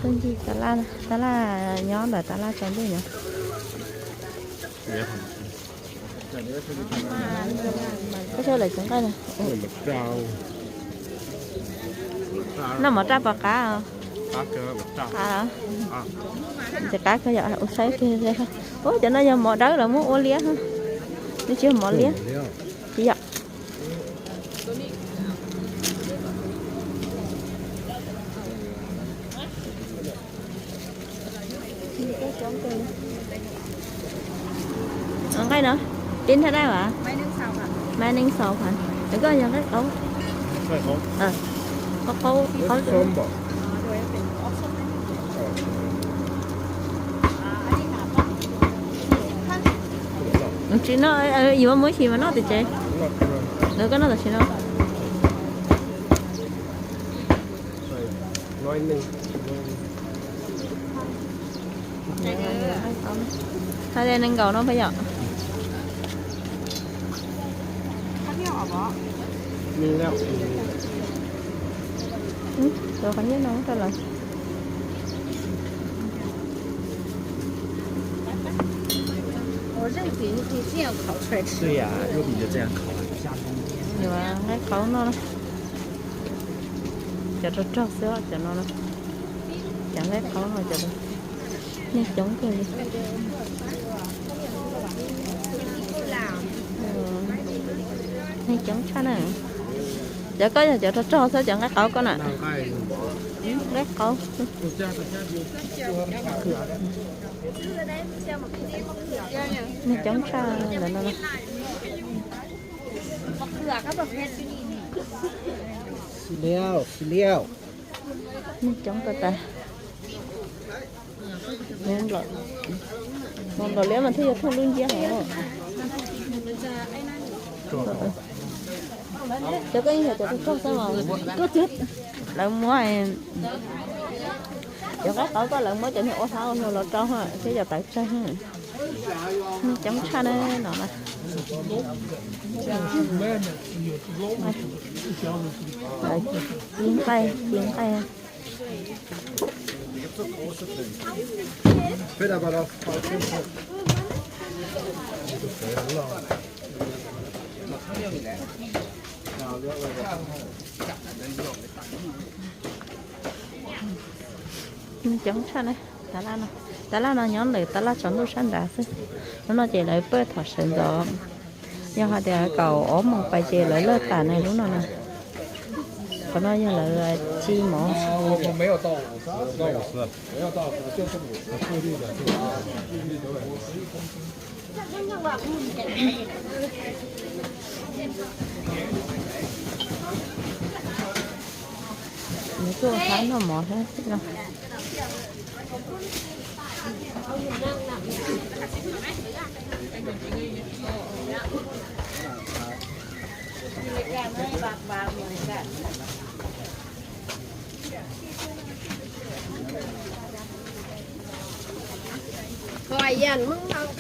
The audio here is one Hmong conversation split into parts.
Tab laj, tab laj nyob ntawm tab laj tsaus ntuj nyob. Koj saib lawv cov nqaij na. Noj mov raj puas qab? Qab, ces qab kawg yom, ua saib kawg. Ub, cov no yog mov dawb los muab ua liab, nws tsis yog mov liab. Tsis yom. Nqaij no, pib thaj dab vas, mai neej xaus phav, koj yog nqaij qaub, qaub qaub qaub. Tsis noj, yuav muab ib sim mas noj tim tsev. Koj noj tam sim no. Hais tias nees nkaum no peb yom. Cov qhov nyiaj no rau lawm. Yuav nqaij qaub no. Cov rog rog xwb cov no. Cov nqaij qaub no cov, neeg coob kawg li. Neeg coob tshaj na. Cov koj yog cov rog rog xwb, cov nqaij qaub koj na. Nqaij qaub. Neeg coob tshaj ntawm no. Neeg coob tas tas. Mus nplom liab mas thiaj yuav thauj lub nciab hov. Cov koj yeej yog cov tug rog xwb mas. Lawv muab cov nqaij qaub koj, lawv muab cov niag ua hlaub ua hlaub los rau thiab cov tawv tsawg. Coob tshaj na no na. Ci nqaij, ci nqaij. Coob tshaj na. Tab laj no, tab laj no nyob ntawm tab laj tsaus ntuj sab nrad xwb. Hnub no ces lawv pab thom sawv ntxov. Yog hais tias kaum ob moos pais ces lawv lawj tas na lub no na. Qhov no yog lawv ci mov. Nws tuaj hab noj mov thiab no.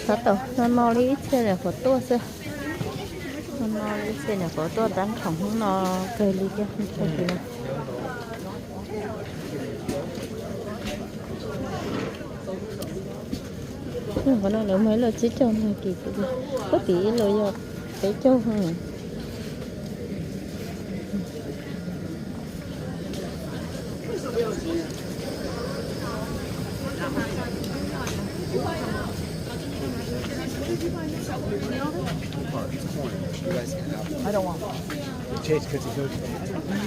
Tab tom no no li ib txhia nyuam qhuav tuaj xwb. No no li ib txhia nyuam qhuav tuaj tab khoom hnub no kawg li thiab, tag kis no. Qhov no lawv muaj ib lawm tsib caug no kis, koj tim ib lawm yog peb caug.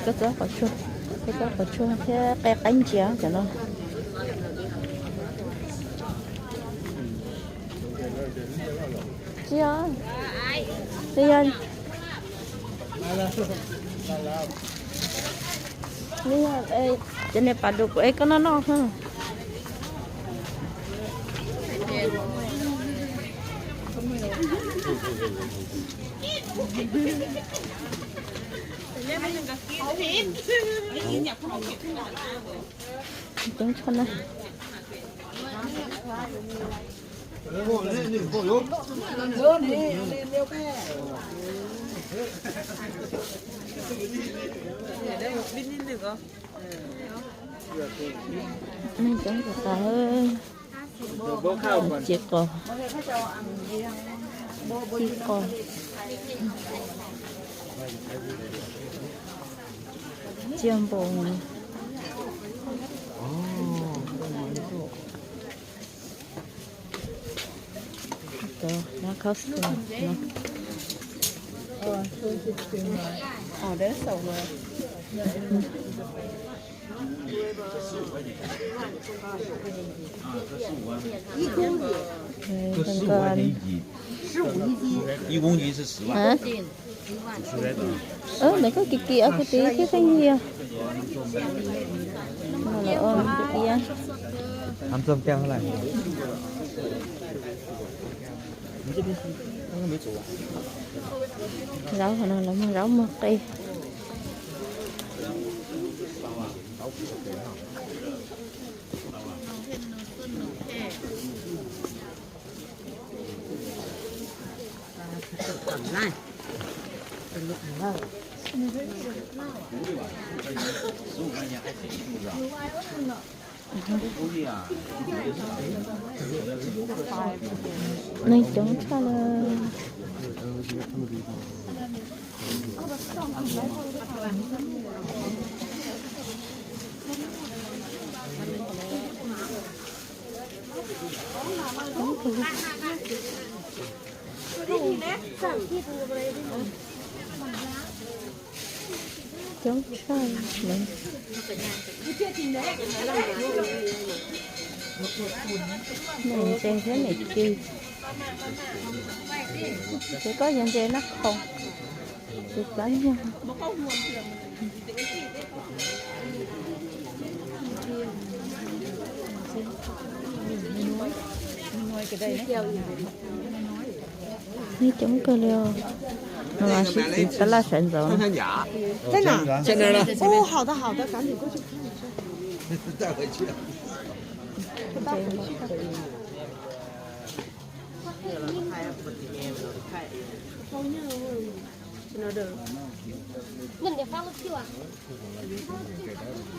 Koj txob qos tshuaj, koj txob qos tshuaj thiab qe qaib ntsia cov no. Tsis yog, tsis yog, tsis yog, cov niag pas dua kuv es koj noj noj. Coob tshaj na. Neeg coob tas tas. Tsis qos, tsis qos. Txiag npaum. Cov nab khab xus no. Ê, 十五一斤。 Ntawm koj kim kim kuv tiv thiab koj nyiag. Lawv ua kuv tias zaub no lawv muag zaub muag qe. Neeg coob tshaj lawm. Coob tshaj lawm. Niam ntses thiab niam ci. Ces koj yog ntses nab qhoo, tsis plab nyuag. Neeg coob kawg li os. No mas sib txiv tab laj sawv ntxov.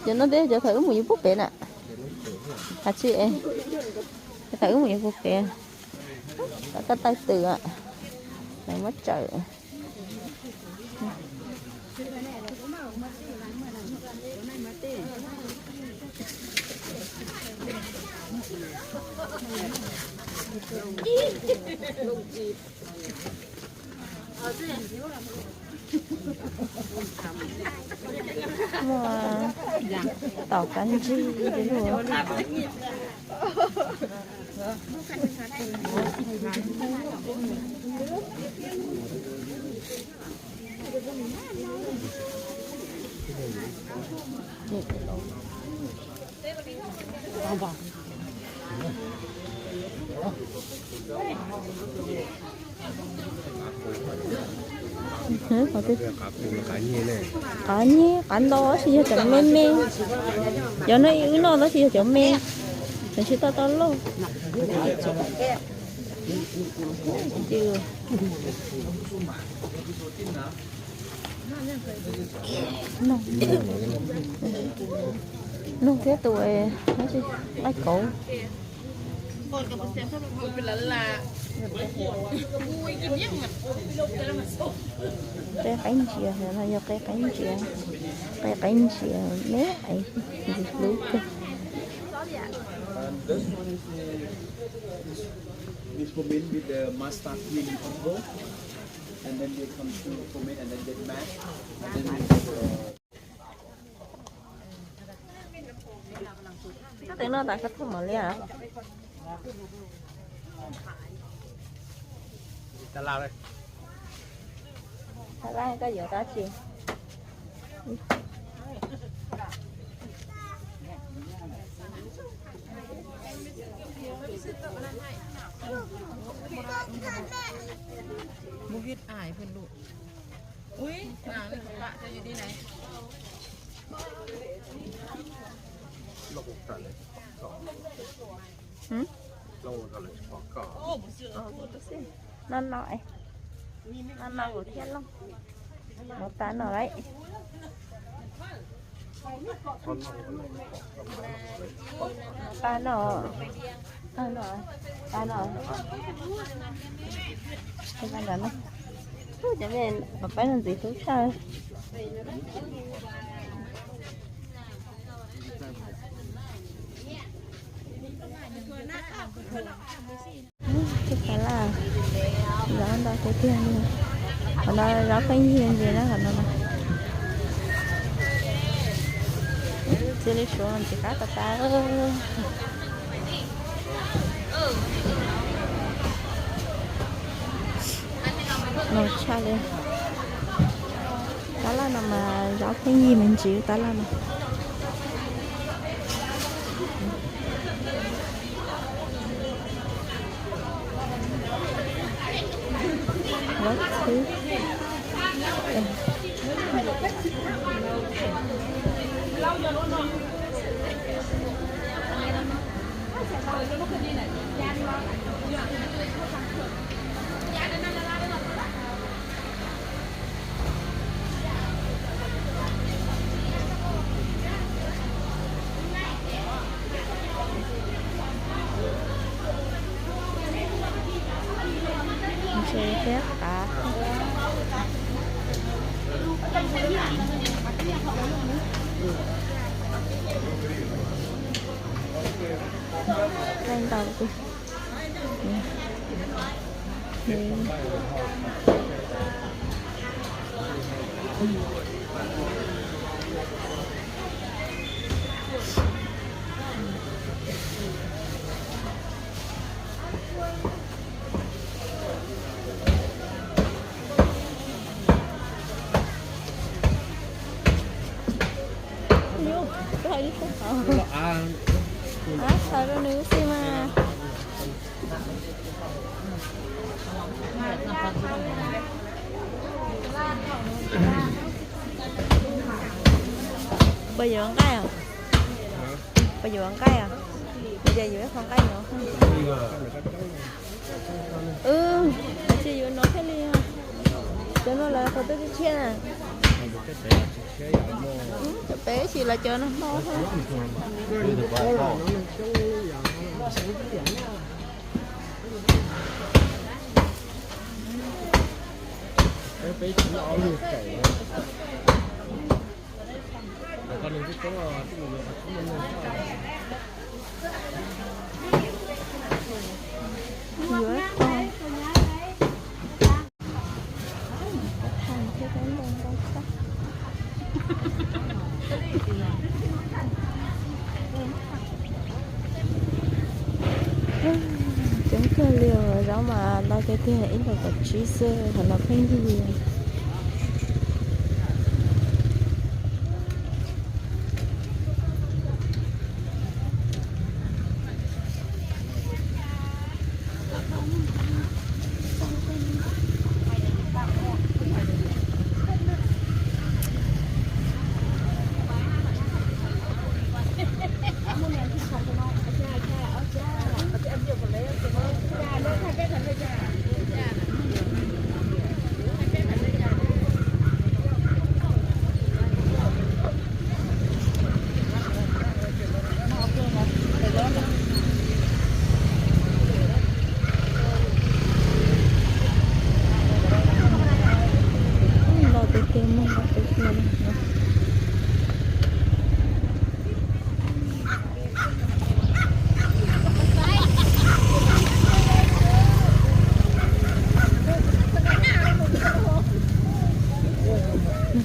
Cov no twb yog cov thaum wb mus yuav pub pem na. Has tsis, cov thaum wb mus yuav pub pem. Tom koj taw twm, lawv muab tsawm. Muaj tom kab ntsig li. Qav nyeb qav ntau tab sis yog cov me me. Cov no wb noj tab sis yog cov me, cov tsis tau tau loj. Noog thiab tus qaib kauv. Qe qaib ntsia no yog qe qaib ntsia, qe qaib ntsia me es ntxim hlub kawg. This one is, uh, is ferment with the mustard seed in control, and then they come to ferment and then get mashed, and then we, uh, Koj twb noj tas koj thauj mos liab. Xav laj koj yuav dab tsi? Mus hit ai pheej lus. Ui, na, ni koj pam cov yus di na. No no, no no kuv thiaj loj. Mus tas no lawm. Pab no, pab no, pab no, pab no. Cov me pab no ntxim hlub tshaj. Tus tas laj zaub ntau tiag tiag li. Qhov no zaub pheej yig ntsis na qhov no na. Txiv li suav ntxim qab tas tas. No tshaj li. Tab laj no mas zaub pheej yig me ntsis tab laj no. Zaub txhwb. Ntshe thiab qav. Leej ntau tus. Ab, xav rau nws xwb mas. Puas yuav nqaij os? Puas yuav nqaij os? Nws tias yuav ib qho nqaij no. Ub, tsis yuav no thiaj li. Cov no lawv qhov twb tshiab na. Cov pem ib sim los cov no hlob. Yuav tau. Coob kawg li os, zaub mas ntau tiag tiag, ib nkaus kaum tsib xwb, qhov no pheej yig. Los tiag tiag, muag los tiag tiag li.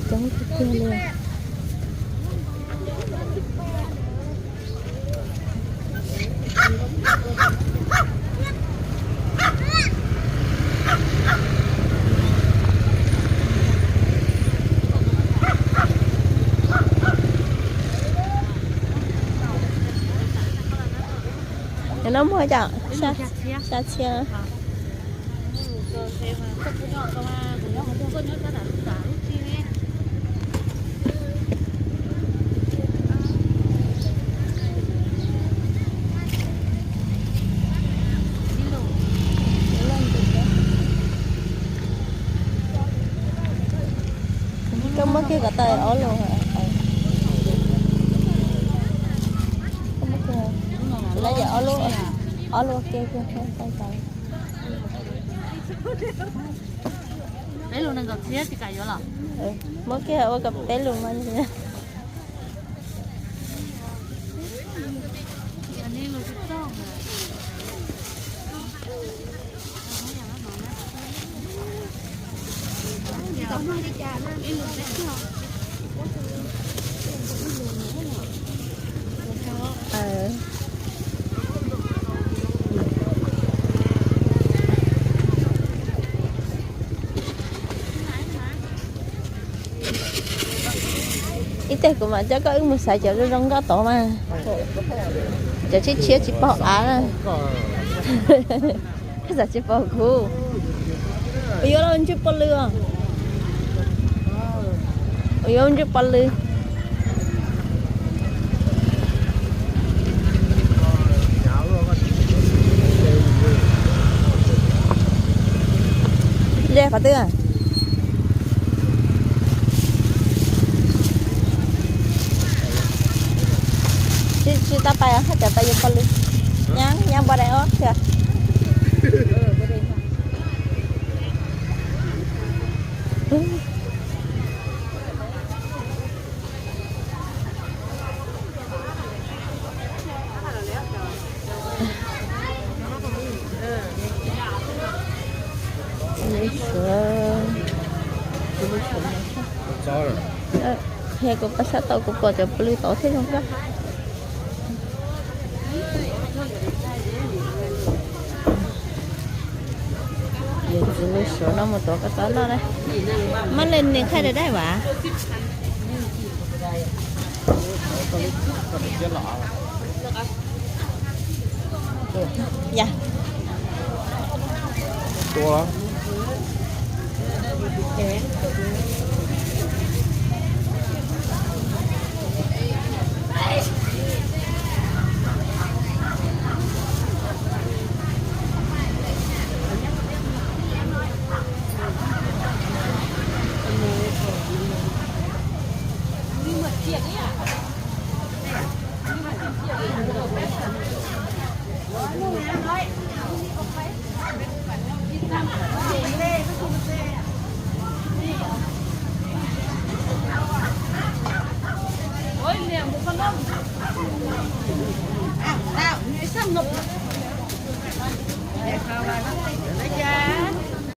Coob tiag tiag li. Cov no muag cas? Xya txhiab. Koj muab kiag kom tau ob lus. Ob lub, ob lub kiag kiag. Peb lus nees nkaum txhiab tsis kam yuav los? Muab kiag ua kom peb lus mas. Ib teg kuv mam coj koj wb mus xaiv cov zoo zoo nkauj tod mas. Cov tshiab tshiab tsis pom av na. Koj xav tsis pom kuv. Kuv yuav lub ntsej pov lw. Kuv yuav ntsej pov lw. Ze qhov twg? Tsis, tsis tau pais, haj cov pais yuav pov lw. Nyab, nyab npau dais ob thiab. Qhia kuv pab sab tau kuv pom cov pw lw tod thiab zoo nkauj. Yog txiv lub suav no mus tuav koj txob noj na. Mab le nws khaij daim daim vas. Ya.